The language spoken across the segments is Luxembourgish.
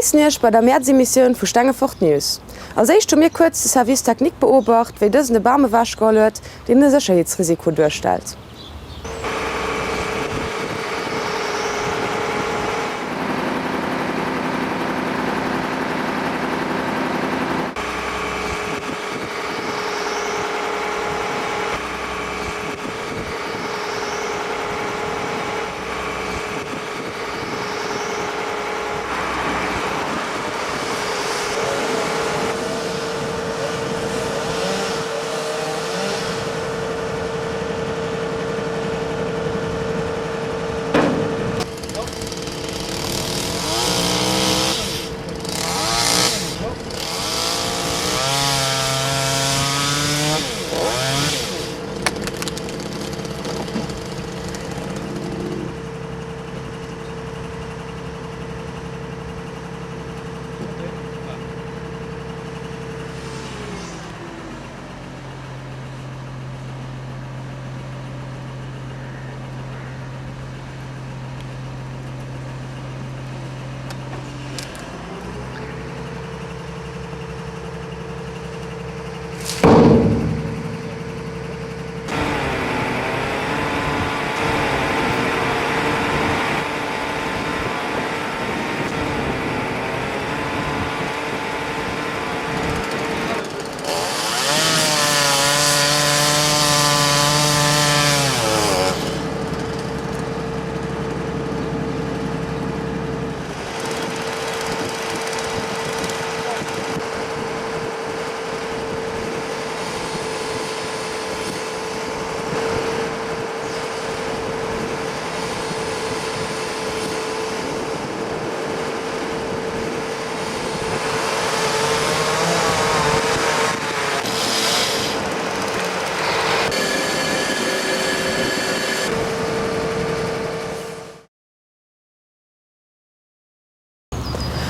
begréissen Iech bei der Mäerz-Emissioun vu Stengefort News. Als éischt hu mir kuerz de Service Technique beobacht, wéi dësen e Bam ewechgeholl huet, deen e Sécherheetsrisiko duerstellt.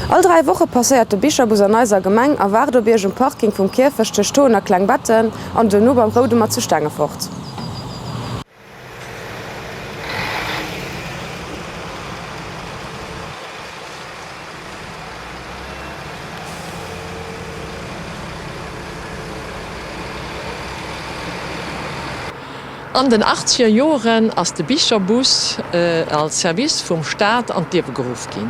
All 3 Woche passéiert de Bicherbus an eiser Gemeng a waart op iech um Parking vum Kierfecht tëscht Thoen a Klengbetten an duerno beim Roudemer zu Stengefort. An den achtzeger Joren ass de Bicherbus als Service vum Staat an d'Liewe geruff ginn.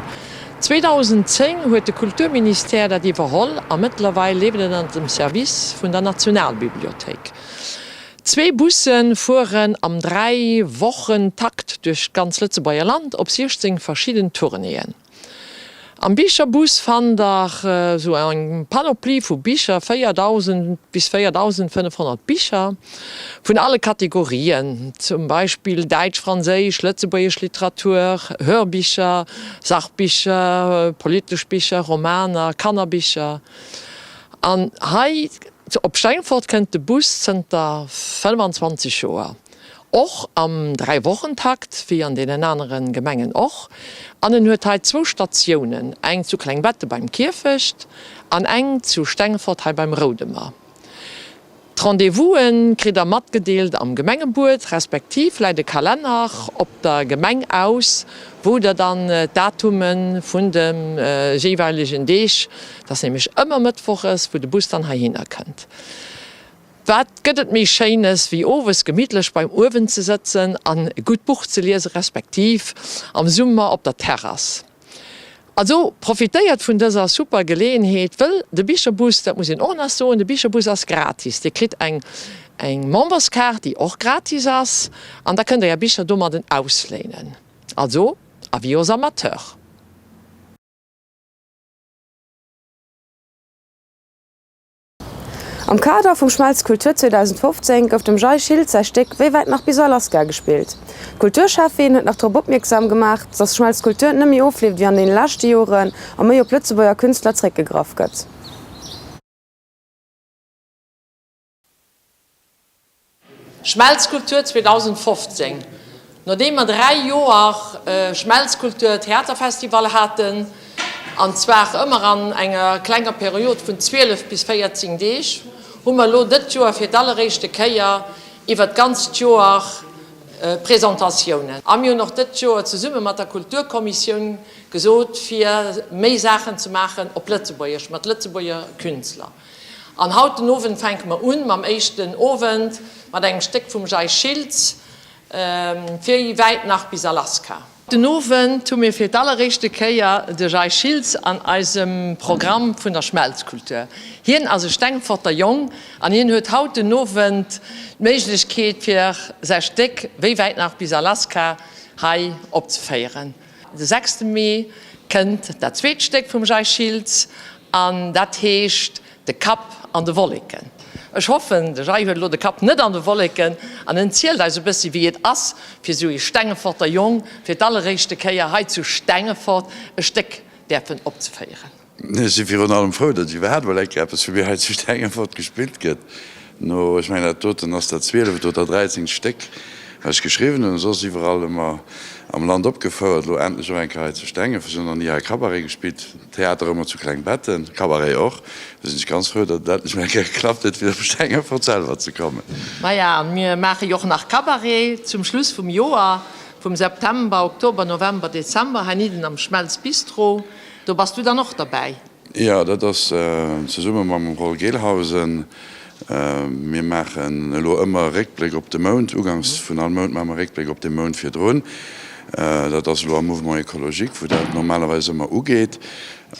2010 huet de Kulturministère dat iwwerholl a mëttlerweil leeft et an dem Service vun der Nationalbibliothéik. Zwee Busse fueren am Dräi-Wochen-Takt duerch d'ganz Lëtzebuerger Land op 16 verschidden Tournéeën. Am Bicherbus fannt der sou eng Panoplie vu Bicher, 4.000 bis 4.500 Bicher vun alle Kategorien, zum Beispill däitsch, franséisch, lëtzebuergesch Literatur, Hörbicher, Sachbicher, politesch Bicher, Romaner, Kannerbicher. An hei op Stengefort kënnt de Bus zënter 25 Joer. Och am Dräiwochentakt, wéi an deenen anere Gemengen och. An en huet hei zwou Statiounen, eng zu Klengbetten beim Kierfecht an eng zu Stengefort hei beim Roudemer. D'Rendez-vous'en kritt der matgedeelt am Gemengebuet, respektiv läit e Kalenner op der Gemeng aus, wou der dann d'Datume vun de jeeweilegen Deeg, dat ass nämlech ëmmer mëttwoches, wou de Bus dann heihinner kënnt. Wat gëtt et méi Schéines, wéi owes gemittlech beim Uewen ze sëtzen an e gutt Buch ze liesen, respektiv am Summer op der Terrass. Also profitéiert vun dëser super Geleeënheet, wëll de Bicherbus, dat muss een och nach soen, de Bicherbus ass gratis. Dir kritt eng eng Memberskaart, déi och gratis ass, an da kënnt der är Bicher domadden ausléinen. Also, avis aux amateurs. Am Kader vum Schmelz Kultur 2015 gouf dem Jay Schiltz säi Stéck Wéi wäit nach bis Alaska gespillt. D'Kulturschäffin huet nach drop opmierksam gemaach, dass Schmelz Kultur net méi ofleeft ewéi an deene leschte Joren a méi op Lëtzebuerger Künstler zréckgegraff gëtt. Schmelzkultur 2015, Nodeem mer 3 Joer Schmelzkultur Theaterfestival haten, an zwar ëmmer an enger klenger Period vun 12 bis 14 Deeg, hu mer elo dëtt Joer fir d'alleréischte Kéier iwwer d'ganzt Joer. Presentatiounen. A mir hunn och dëst Joer zesumme mat der Kulturkommissioun gesot, fir méi Saachen ze maachen op Lëtzebuergesch, mat Lëtzebuerger Künstler. An haut den Owend fänke mer un mam éischten Owend mat engem Stéck vum Jay Schiltz, Wéi wäit nach bis Alaska? Den Owend hu mir fir d'alleréischte Kéier de Jay Schiltz an eisem Programm vun der Schmelzkultur. Hien ass e Stengforter Jong an hien huet haut den Owend d'Méiglechkeet fir säi Stéck Wéi wäit nach bis Alaska hei opzeféieren. De sechste Mee kënnt dat zweet Stéck vum Jay Schiltz an dat heescht De Kapp an de Wolleken. Ech hoffen, de Jay huet elo de Kapp net an de Wolleken an en zielt eis e bëssi wéi et ass fir esou ee Stengeforter Jong fir d'alleréischte Kéier hei zu Stengefort e Stéck däerfen opzeféieren. Ech si virun allem frou, datt iwwerhaapt mol eng Kéier eppes vu mir hei zu Stengefort gespillt gëtt. No, ech mengen dat doten ass dat zwieleft oder dräizengt Stéck, wat ech geschriwwen hunn, soss iwwerall ëmmer am Land opgefouert, elo endlech och eng Kéier hei zu Stengefort. Ech hunn nach ni hei Cabaret gespillt, Theater ëmmer zu Klengbetten, Cabaret och. Do sinn ech ganz frou, datt et endlech mol eng Kéier geklappt huet, fir op Stengefort selwer ze kommen. Maja, mir maache jo och nach Cabaret zum Schluss vum Joer, vum September, Oktober, November, Dezember heinidden am Schmelz Bistro. Do bass du dann och derbäi. Jo, dat ass zesumme mam Roll Gelhausen. Mir maachen elo ëmmer e Réckbléck op de Mount. Uganks vun all Mount maache mer e Réckbléck op dee Mount virdrun. Dat ass elo am Mouvement Écologique, wou dat normalerweis ëmmer ugeet.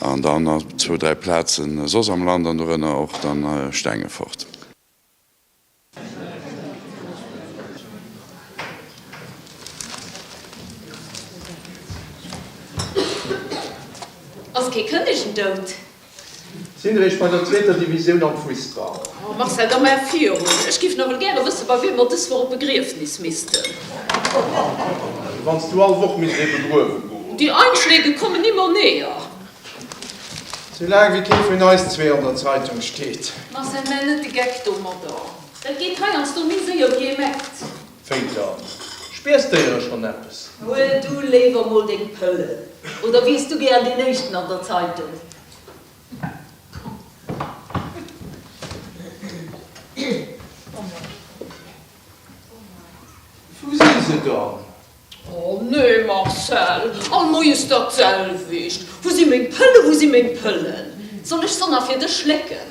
An dann op zwou, dräi Plaze soss am Land an dorënner och dann Stengefort. Ass kee Kënnegen dout? Sinn eréischt bei der zweeter Divisioun am Fussball. Oh Marcel, da maach virun. Ech giff nawell gäre wëssen, bei wiem mer dës Woch op d'Begriefnis missten. Wann s du all Woch misst ee begruewe goen. Déi Einschläge kommen immer näher. Soulaang wéi kee vun eis zwee an der Zeitung steet. Marcel, maach net de Geck domadder. Dat geet heiansdo méi séier wéi ee mengt. Wéi dann? Spiers d'Déiere schonn eppes? Huel du léiwer mol deng Pëllen. Oder wiers du gären deen éischten an der Zeitung? Wou si se dann? Oh nee Marcel, all Moies dat selwecht. Wou si meng Pëllen, wou si meng Pëllen? Soll ech se nach fir dech schlécken?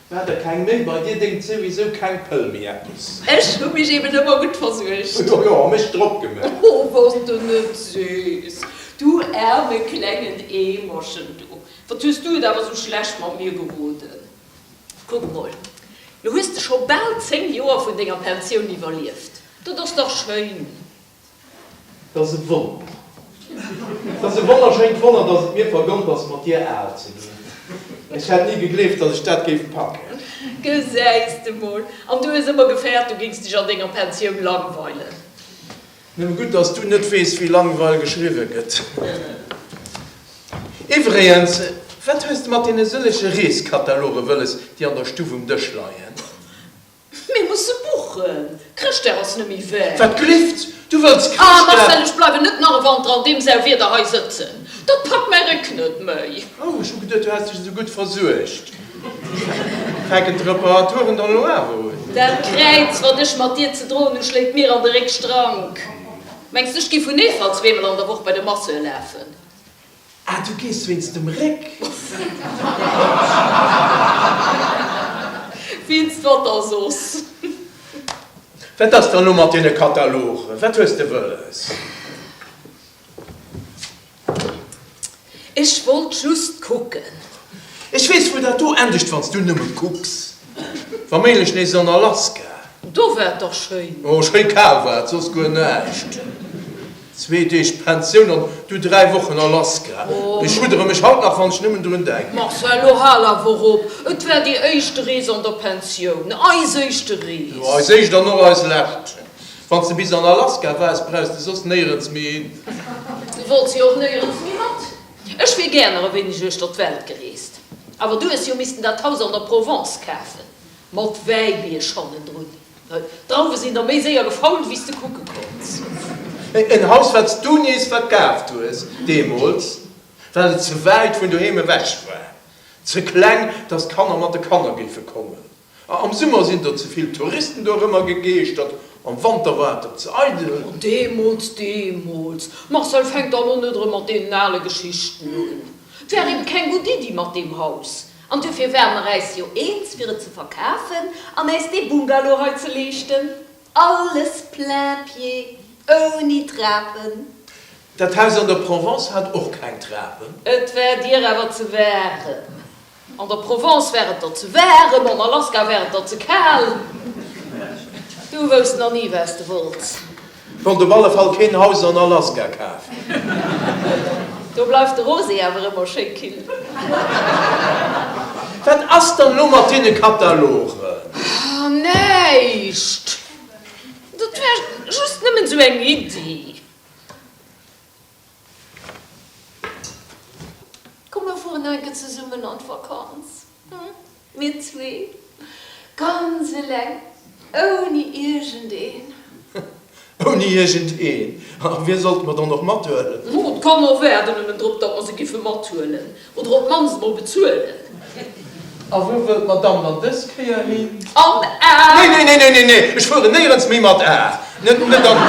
War der keng méi? Bei dir déngt souwisou keng Pëll méi eppes. Ech hu mech eben ëmmer gutt versuergt. Jo, jo, a mech drop gemaach. Oh, wann s de net sees, du aarme klengen Eemerchen, du. Wat hues du et awer sou schlecht mat mir geroden? Kuck mol, lo hues de scho bal 10 Joer vun denger Pensioun iwwerlieft. Dat ass dach schéin! Dat ass e Wonner. Dat ass e wonnerschéint Wonner, dass et mir vergonnt ass, mat dir al ze ginn. Ech hätt ni gegleeft, dass ech dat géif packen. Gesäis de mol! An du hues ëmmer gefäert, du géings dech an denger Pensioun langweilen. Nëmme gutt, dass du net weess, wéi Langweil geschriwwe gëtt. Iwwregens, wat hues de mat deene sëllege Reeskataloge wëlles, déi an der Stuff um Dësch leien? Mir musse buchen! Chrëschtdag ass net méi wäit. Wat glift? Du wëlls Ah, Chrëschtdag? Marcel, ech bleiwen net nach e Wanter an deem Sauwieder hei sëtzen. Dat packt mäi Réck net méi. Oh, ech hu geduet, du häss dech esou gutt versuergt. Fänken d'Reparaturen dann elo awer un? Dat Kräiz, wat ech mat dir ze droen hu, schléit mir an de Réckstrank. Mengs de, ech gi vun Eefall zweemol an der Woch bei de Masseur lafen? Ah, du gees wéinst dem Réck? Wéinst wat da soss? Wat ass dann elo mat deene Katalogen? Wat hues de wëlles? Ech wollt just kucken. Ech weess wou dat do endegt wanns du nëmme kucks. Waméiglech nees an Alaska. Do war et dach schéin. Oh schéi kal war et, soss guer näischt. Zwee Deeg Pensioun an du 3 Wochen Alaska. Ech schuddere mech haut nach wann ech nëmmen drun denken. Marcel, lo hal awer op, et war déi éischte Rees an der Pensioun, eis éischte Rees. Jo, eis éischt an och eis lescht. Wann s de bis an Alaska waars, brauchs de soss néierens méi hin. Du wollts jo och néierens méi mat. Ech wier gär nach e wéineg uechter d'Welt gereest. Awer du hues jo missten dat Haus an der Provence kafen, mat Wäibierg hannendrun. D'Drauwe sinn der méi séier gefault, wéi s de kucke konns. En Haus, wat s du nees verkaaft hues, deemools, well et ze wäit vun doheem ewech war, ze kleng, dass d'Kanner mat de Kanner géife kommen. A am Summer sinn der ze vill Touristen dorëmmer gegeeschtert. Am Wanter war et der ze eidel. Oh, deemools, deemools! Marcel, fänk da lo net erëm mat deenen ale Geschichten un. 't war eben keng gutt Iddi mat deem Haus. An duerfir ware mer äis jo eens, fir et ze verkafen an äis dee Bungalow hei ze leeschten. Alles plein pied, ouni Trapen. Dat Haus an der Provence hat och keng Trapen. Et war dir awer ze waarem. An der Provence war et der ze waarem, an Alaska war et der ze kal. Du wousst nach ni, wat s de wollts. Wollt op alle Fall keen Haus an Alaska kafen. Do bleift de Rosé awer ëmmer schéi kill. Wat ass dann elo mat deene Katalogen? Näischt. Dat war just nëmmen esou eng Iddi. Komm mer fueren enke zesummen an d'Vakanz, hm? Mir zwee, ganz eleng, ouni iergendeen. Ouni iergendeen? A wie sollte mer dann och mathuelen? Oh, d'Kanner waarden nëmmen drop, datt mer se giffe mathuelen, oder op d'mannst mol bezuelen. A wou wëllt d'Madame dann dës Kéier hin? An Aer! Nee, nee, nee, nee, nee, nee, ech fueren néierens méi mat Aer. Net, net an,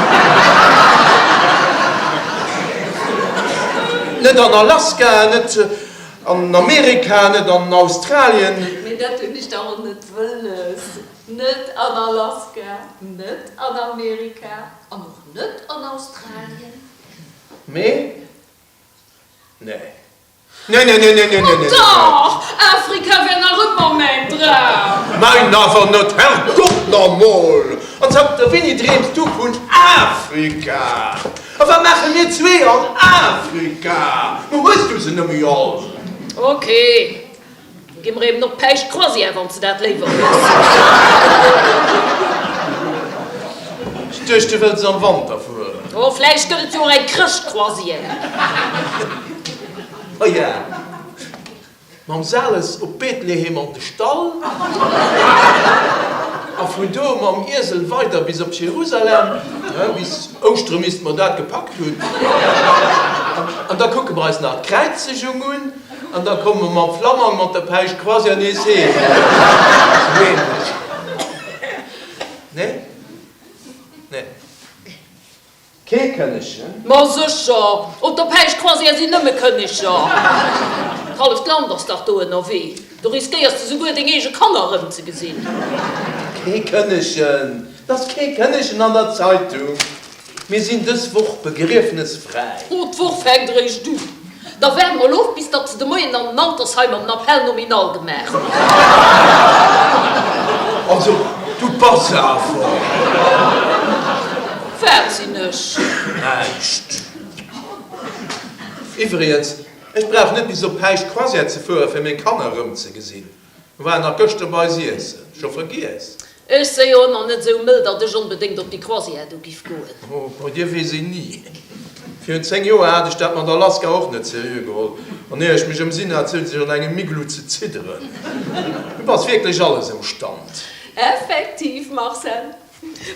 net an Alaska, net an Amerika, net an Australien. Mee dat hunn ech dach och net wëlles. Net an Alaska, net an Amerika an och net an Australien. Mee? Nee. Nee, nee, nee, nee, nee, nee, nee. Dach! Afrika wär nach ëmmer mäin Dram! Mäin awer net, Herrgott namol! An zanter wéini dreems du vun Afrika? A wat maache mir zwee an Afrika? Mo hues du se nëmme all? Ok, da gi mer eben op d'Päischt-Croisière, wann s de dat léiwer hues. Ech duecht, du wëlls am Wanter fueren. Oh, vläicht gëtt et jo och eng Chrëscht-Croisière. Oh ja, mam Sales op Bethlehem an de Stall a vun do mam Iesel weider bis op Jerusalem. Bis Ouschtere misste mer dat gepackt hunn. An da kucke mer eis nach d'Kräizegung un an da komme mer mam Flammang mat der Päischt-Croisière nees heem. Sou ähnlech. Nee? Nee. Kee Kënnegen? Ma sécher! Op der Päischt-Croisière sinn nëmme Kënneger. D'halleft Land ass dach do ënnerwee. Do riskéiers de souguer deng eege Kanner erëmzegesinn. Kee Kënnegen? Et ass kee Kënnegen an der Zeitung. Mir sinn dës Woch begriefnesfräi. Oh, d'Woch fänkt eréischt un. Da waarde mol of, bis datt se de Moien an den Altersheimer den Appel nominal gemaach hunn. Also, du bass awer. Wat sinn ech? Näischt. Iwwregens, ech brauch net bis op Päischt-Croisière ze fueren, fir meng Kanner erëmzegesinn. Mir waren nach gëschter bei eis iessen. Scho vergiess? Ech si jo nach net esou mëll, datt ech onbedéngt op déi Croisière do giff goen. Oh, bei dir weess een ni. Virun 10 Joer hat ech dat mat Alaska och net seriö geholl. An ier ech mech ëmsinn hat, souz ech an engem Iglu ze zidderen. Du bass wierklech alles ëmstand. Effektiv, Marcel.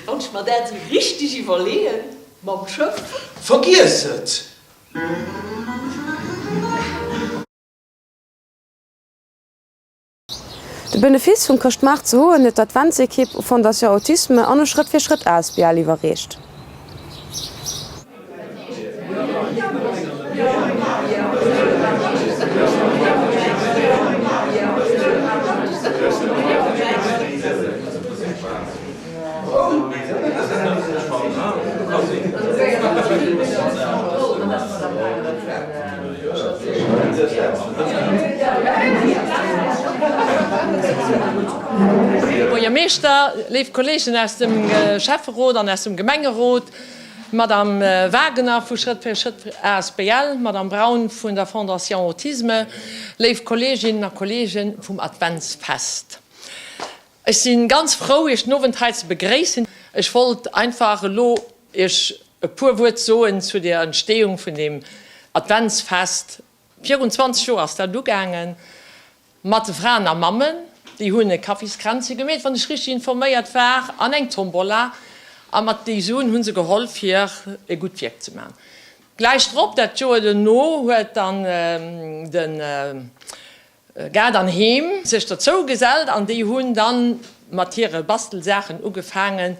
Wann ech mer dat esou richteg iwwerleeën, mam Schëff. Vergiess et! De Benefice vum Chrëschtmaart zu Hoen huet d'Adventsekipp u Fondation Autisme an u Schrëtt fir Schrëtt asbl iwwerreecht. Här Buergermeeschter, léif Kolleegen aus dem Schäfferot an aus dem Gemengerot, Madame Wagener vu Schrëtt fir Schrëtt asbl, Madame Braun vun der Fondation Autisme, léif Kolleeginnen a Kolleegen vum Adventsfest. Ech si ganz frou, Iech den Owend hei ze begréissen. Ech wollt einfach elo Iech e puer Wuert soen zu der Entstehung vun deem Adventsfest. Virun 20 Joer ass dat ugaangen mat de Fraen a Mammen. Déi hunn e Kaffiskränzche gemeet, wann ech richtig informéiert war, an eng Tombola. A mat déi Suen hu se geholl, fir e gutt Wierk ze maachen. Gläich drop, dat Joer duerno, huet dann de Gaart an Heem sech dozou gesellt an déi hunn dann mat hire Bastelsaachen ugefaangen.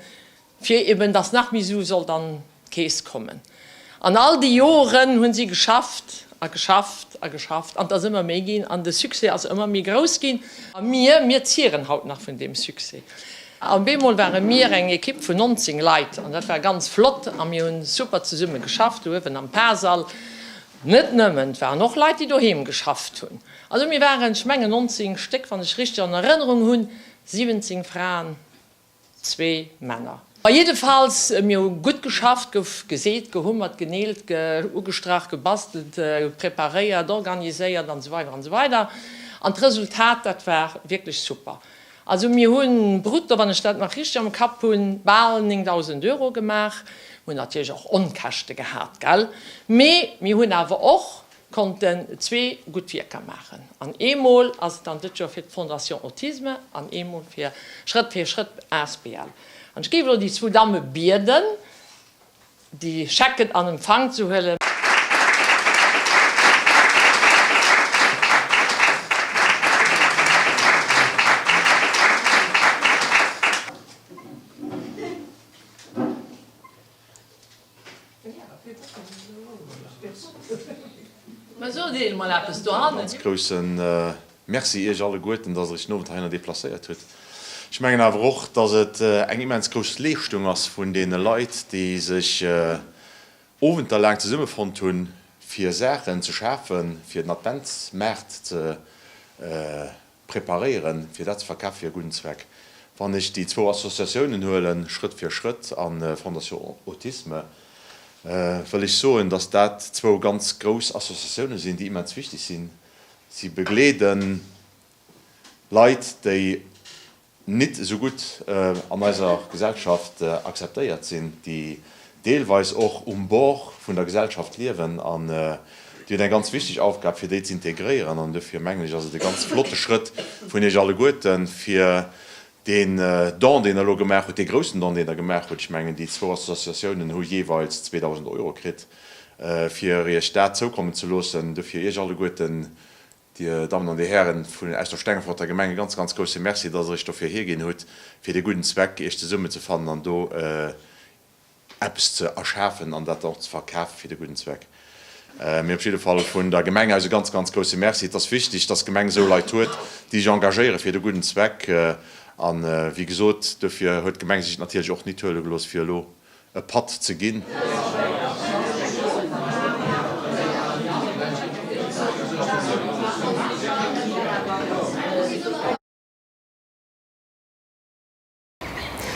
fir eben dass nach méi Su sollt an d'Keess kommen. An all déi Joren hunn si geschafft a geschafft a geschafft an et ass ëmmer méi ginn an de Succès ass ëmmer méi grouss ginn. A mir, mir zieren haut nach vun deem Succès. An bemol ware mir eng Ekipp vun 19 Leit an dat war ganz flott a mir hunn super zesumme geschafft uewen am Parsall. Net nëmmen, et waren och Leit, déi doheem geschafft hunn. Also mir waren, ech mengen 19 Stéck, wann ech richteg an Erënnerung hunn, 17 Fraen, Zwee Männer. Ma jiddefalls, mir hu gutt geschafft, gouf geseet, gehummert, geneelt, ugestrach, gebastelt, preparéiert, organiséiert an esou weider an esou weider. An d'Resultat, dat war wierklech super. Also mir hu brutto, wann ech dat nach richteg am Kapp hunn, bal 9.000 Euro gemaach. Mir hunn natierlech och Onkäschte gehat, gell, mee mir hunn awer och konnten zwee gutt Wierker maachen. An eemol ass et dann dëst Joer fir d'Fondation Autisme an eemol fir Schrëtt fir Schrëtt asbl. An ech géif elo déi zwou Damme bieden, déi Schecken an Empfang ze huelen. Ganz grousse Merci Iech alleguerten, dass Der Iech den Owend heihinner deplacéiert hutt. Ech mengen awer och, dass et eng immens grouss Leeschtung ass vun deene Leit, déi sech owenterlaang zesummefonnt hunn, fir Saachen ze schafen, fir den Adventsmaart ze preparéieren, fir dat ze verkafen fir e gudden Zweck. Wann ech déi zwou Associatiounen huelen, Schrëtt fir Schrëtt a Fondation Autisme, wëll ech soen, dass dat zwou ganz grouss Associatiounen sinn, déi immens wichteg sinn. Si begleede Leit, déi nit esou gutt an eiser Gesellschaft akzeptéiert sinn, déi deelweis och um Bord vun der Gesellschaft liewen an déi hunn eng ganz wichteg Aufgab, fir déi ze integréieren. An dofir mengen ech, ass et e ganz flotte Schrëtt vun Iech alleguerten, fir deen Don, deen Der elo gemaach hutt, dee groussen Don, deen Der gemaach hutt, ech mengen, déi zwou Associatiounen hu jeeweils 2.000 Euro kritt, fir Iech dat zoukommen ze loossen. Dofir Iech alleguerten Dir Dammen an Dir Hären vun aus der Stengeforter Gemeng, e ganz, ganz grousse Merci, dass Der Iech dofir hierginn hutt, fir dee gudden Zweck, Iech zesummenzefannen an do eppes ze erschafen an dat dann och ze verkafe fir de gudden Zweck. Mee op jidde Fall vun der Gemeng aus e ganz, ganz grousse Merci. Et ass wichtig, dass d'Gemeng esou Leit huet, déi sech engagéiere fir de gudden Zweck. A wéi gesot, dofir huet d'Gemeng sech et natierlech och nit huele gelooss, fir elo e Patt ze ginn.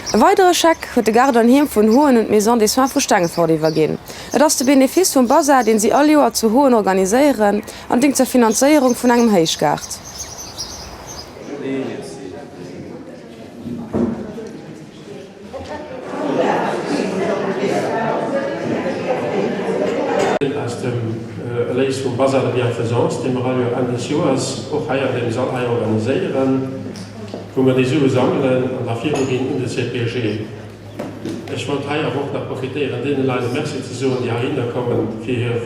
E weidere Scheck huet de Gaart an Heem vun Hoen un d'Maison des Soins vu Stengefort iwwerginn. Et ass de Benefice vum Bazar, deen si all Joer zu Hoen organiséieren an dingt zur Finanzéierung vun engem Héichgaart. Aus dem Erléis vum Bazar de Bienfaisance, dee mer all Joer Enn des Joers och hei an deem Sall hei organiséieren, wou mer déi Sue sammelen an da viruginn un de CPG. Ech wollt hei awer och nach profitéieren, deene Leit e Merci ze soen, déi heihinner kommen, fir hir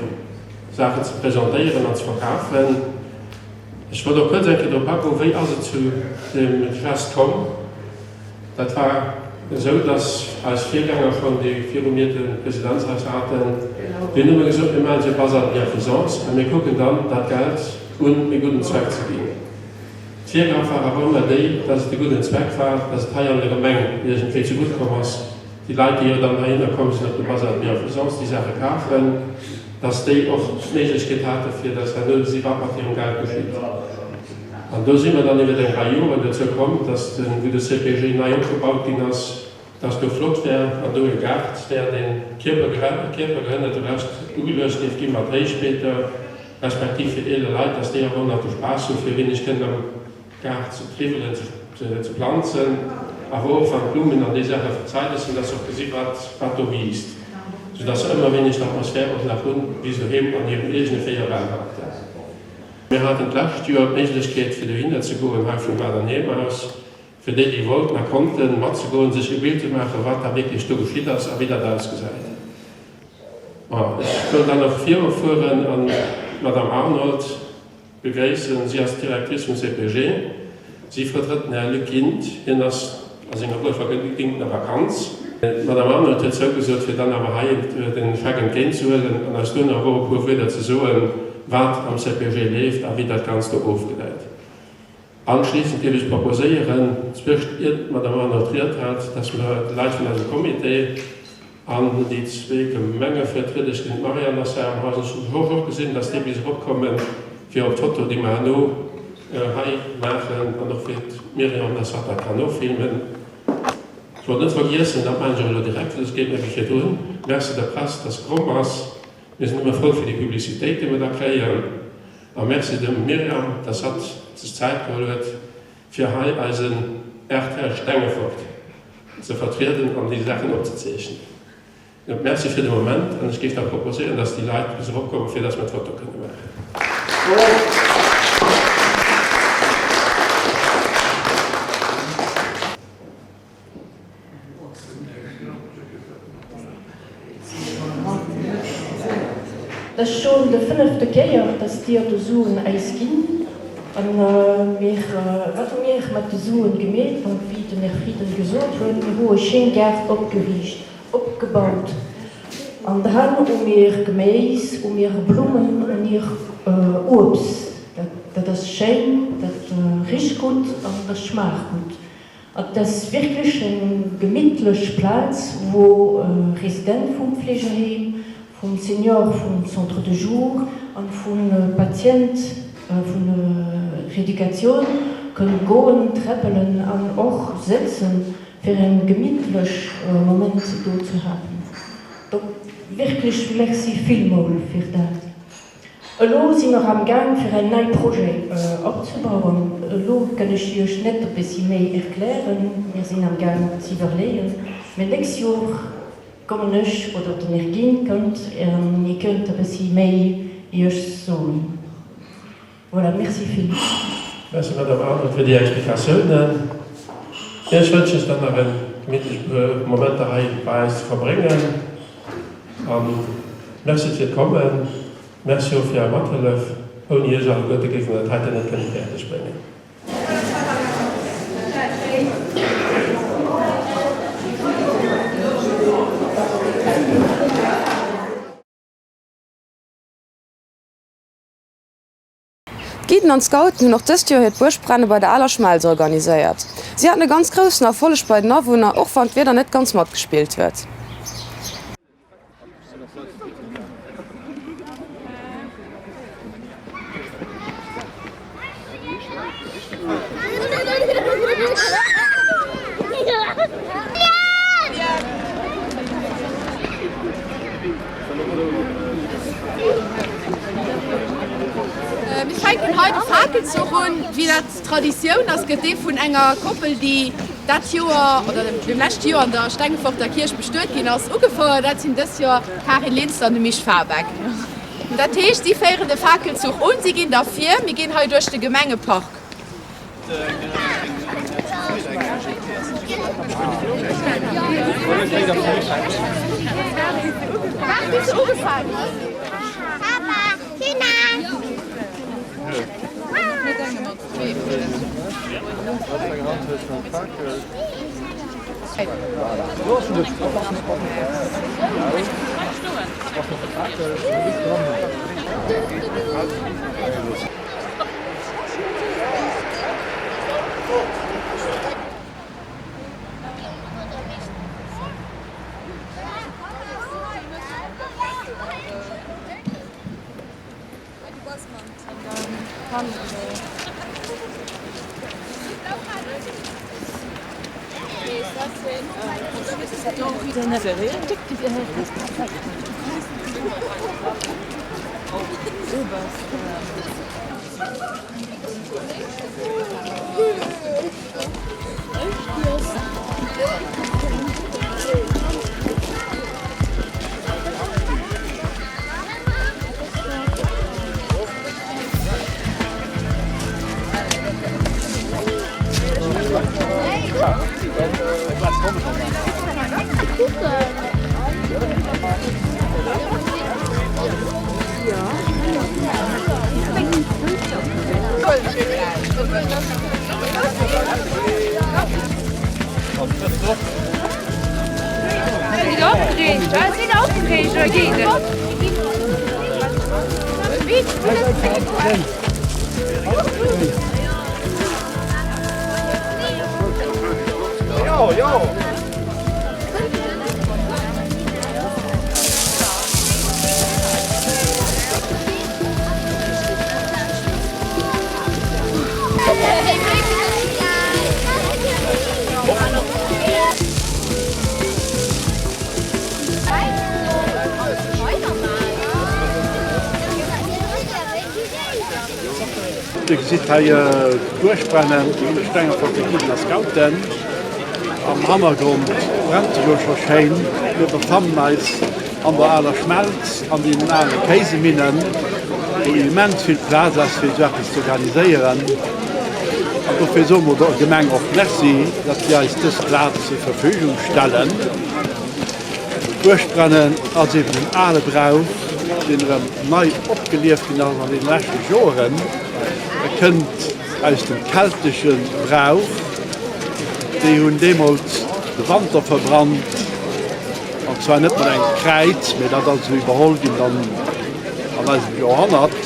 Saachen ze presentéieren an ze verkafen. Ech wollt och kuerz eng Kéier drop agoen, wéi ass et zu deem Gest komm? Dat war esou, dass eis Virgänger schonn, déi viru mir de Presidentshaus haten, déi hunn ëmmer gesot, mir maachen esou e Bazar de bienfaisance a mir kucken dann, dat Geld un e gudden Zweck ze ginn. D'Virgab war awer ëmmer déi, dass et e gudden Zweck war, dass et hei an der Gemeng iergendwéi zegutt komm ass, déi Leit, déi jo dann heihinner komm sinn op de Bazar de bienfaisance, déi Saache kafen, dass déi och d'Méiglechkeet hate fir dass herno si wat mat hirem Geld geschitt. An do si mer dann iwwer eng Rei Joren dozou komm, dass de, wou de CPG nei opgebaut ginn ass, dass do flott wär, wann do e Gaart wär, dee kierpergehënnerterecht ugeluecht géif gi mat Héichbeeter, respektiv fir eeler Leit, dass déi awer och nach de Spaass hu fir e wéineg kënnen am Gaart ze triwwelen, ze planzen, awer och wann d'Blummen an déi Saache verzeideg sinn, dass se och gesi wat wat do wiisst, soudass se ëmmer e wéineg d'Atmosphär och nach hunn, wéi se doheem an hirem eegene 4 Wänn haten. Mir haten d'lescht Joer d'Méiglechkeet fir dohinner ze goen, hei vum Gaart an Heem aus, fir déi, déi wollten a konnten, matzegoen, sech e Bild ze maachen, wat da wierklech do geschitt ass a wéi dat ausgesäit. Bon, ech wëll dann och virufueren an d'Madame Arnold begréissen. Si ass d'Directrice vum CPG. Si vertrëtt den Här Luc Gindt. Hien ass a senger wuelverdéngtener Vakanz. D'Madame Arnold huet zougesot, fir dann awer hei den Scheck entgéintzehuelen an eis duerno awer och e puer Wierder ze soen, wat am CPG leeft a wéi dat Ganzt do ofgeläit. Anschliessend géif ech proposéieren, zwëscht ier d'Madame Arnold d'Ried hält, dass mer de Leit vun eisem Comité an déi zwee Gemengevertrieder, ech gesinn d'Marianne ass hei am Haus, ech hunn de Georges och gesinn, dass déi bis eropkommen, fir op d'Foto, déi mer herno hei maachen, an och fir d'Myriam, dass hatt dat kann nofilmen. Ech wollt net vergiessen, dat maachen ech awer elo direkt, well ech geet mir wéi virdrun, Merci der Press, dass se komm ass. Mir sinn ëmmer frou fir déi Publicitéit, déi mer da kréien. A Merci dem Myriam, dass hatt sech Zäit geholl huet, fir hei eisen rtl Stengefort ze vertrieden an déi Saachen opzezeechnen. Donc, Merci fir de Moment an ech géif da proposéieren, dass déi Leit bis eropkommen, fir dass mer d'Foto kënne maachen. Et ass schon de fënnefte Kéier, dass dir de Suen äis ginn. An mir, wat hu mir mat de Suen gemeet? Donc, wéi den Här Frieden gesot huet, mir hu e schéin Gaart opgeriicht, opgebaut. An dran hu mir Geméis, hu mir Blummen, hu mir Uebst. Dat ass schéin, dat richt gutt an dat schmaacht gutt. Et ass wierklech eng gemittlech Plaz, wou Resident vum Fleegeheem, vum Senior vum Centre de jour an vu Patient vun Reeducatioun kënn goen, treppelen an och sëtzen, fir en gemittlech Moment do ze haben. Donc wierklech Merci villmol fir dat. Elo si mer am Gaang fir en nei Projet opzebauen. Elo kënn ech Iech net e bessi méi erklären, mir sinn am Gaang z'iwwerleeën, mee nächst Joer kommen ech oder den Här Gin kënnt an hie kënnt e bessi méi Iech soen. Voilà, merci villmools. Merci Madame Arnold fir déi Explikatiounen. Iech wënschen ech dann nach en gemittlech puer Momenter hei bei eis ze verbréngen an Merci fir d'Kommen. Merci och fir Är Mathëllef. Ouni Iech alleguerte géife mer dat heiten net kënne fäerdeg bréngen. D'Guiden an d'Scouten hunn och dëst Joer hiert Buergbrenne bei der aler Schmelz organiséiert. Si haten e ganz groussen Erfolleg bei den Awunner, och wann d'Wieder net ganz matgespillt huet. Mir fänken hei de Fakelzuch un. Wéi dat Traditioun ass, gëtt dee vun enger Koppel, déi dat Joer oder dem leschte Joer an der Stengeforter Kierch bestuet ginn ass, ugefouert. Dat sinn dës Joer d'Karin Linster an de Misch Fabeck. Dat heescht, si féieren de Fakelzuch un, si ginn da vir, mir ginn hei duerch de Gemengepark. Dir gesitt hei d'Buergbrennen vun de Stengeforter Guiden a Scouten. Am Hannergrond brennt se jo scho schéin. Mir befannen eis an der aler Schmelz an deenen ale Kéiseminnen, wou immens vill Plaz ass fir esou eppes ze organiséieren. An dofir soe mer der Gemeng och Merci, datt si eis dës Plaz zur Verfügung stellen. D'Buergbrennen ass eben en ale Brauch, deen erëm nei opgelieft ginn ass an deene leschte Joeren. E kënnt aus dem keltesche Brauch. Déi hunn deemools de Wanter verbrannt, an zwar net mat engem Kräiz, mee dat ass esou iwwerholl ginn dann an eisem Joerhonnert,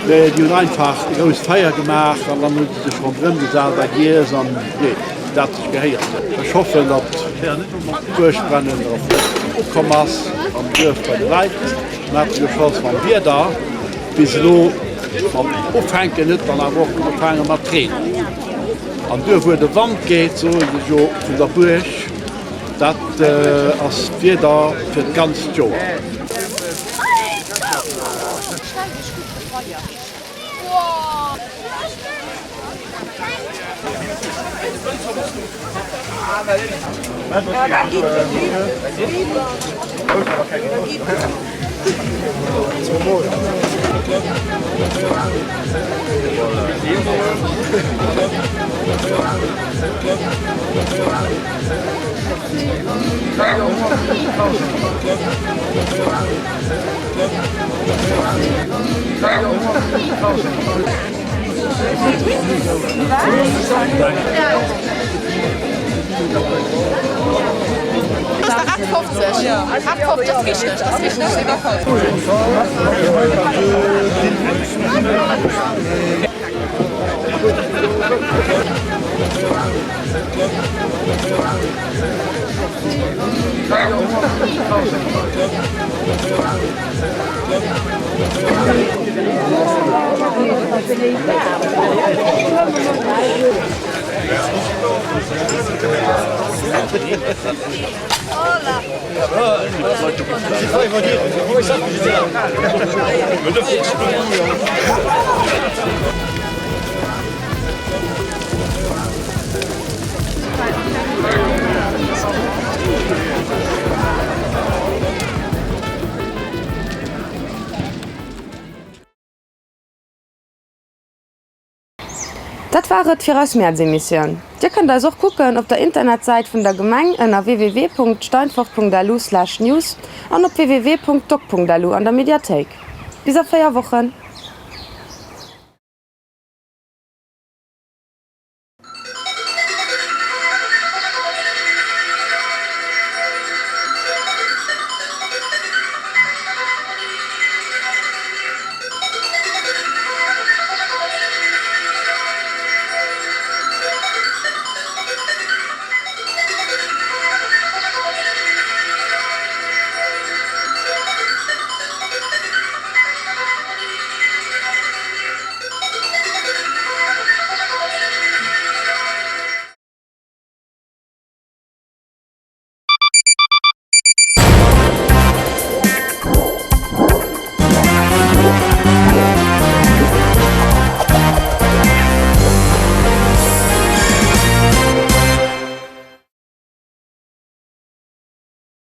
mee déi hunn einfach e grousst Feier gemaach an dann hu se sech ronderëm gesat a giess an jee, wéi dat sech gehéiert huet. Ech hoffen, datt d'Buergbrennen erëm ukomm ass am Duerf bei de Leit. Mir hate jo Chance mam Wieder bis elo, mam Ufänken huet dann awer och ugefaange mat reenen. An duer wou de Wand geet, soen se jo vun der Buerg, dat ass d'Wieder fir d'ganzt Joer. Dat war et fir eis Mäerz-Emissioun. Dir kënnt eis och kucken op der Internetsäit vun der Gemeng ënner www.steinfort.lu/news an op www.doc.lu an der Mediathéik. Bis a 4 Wochen!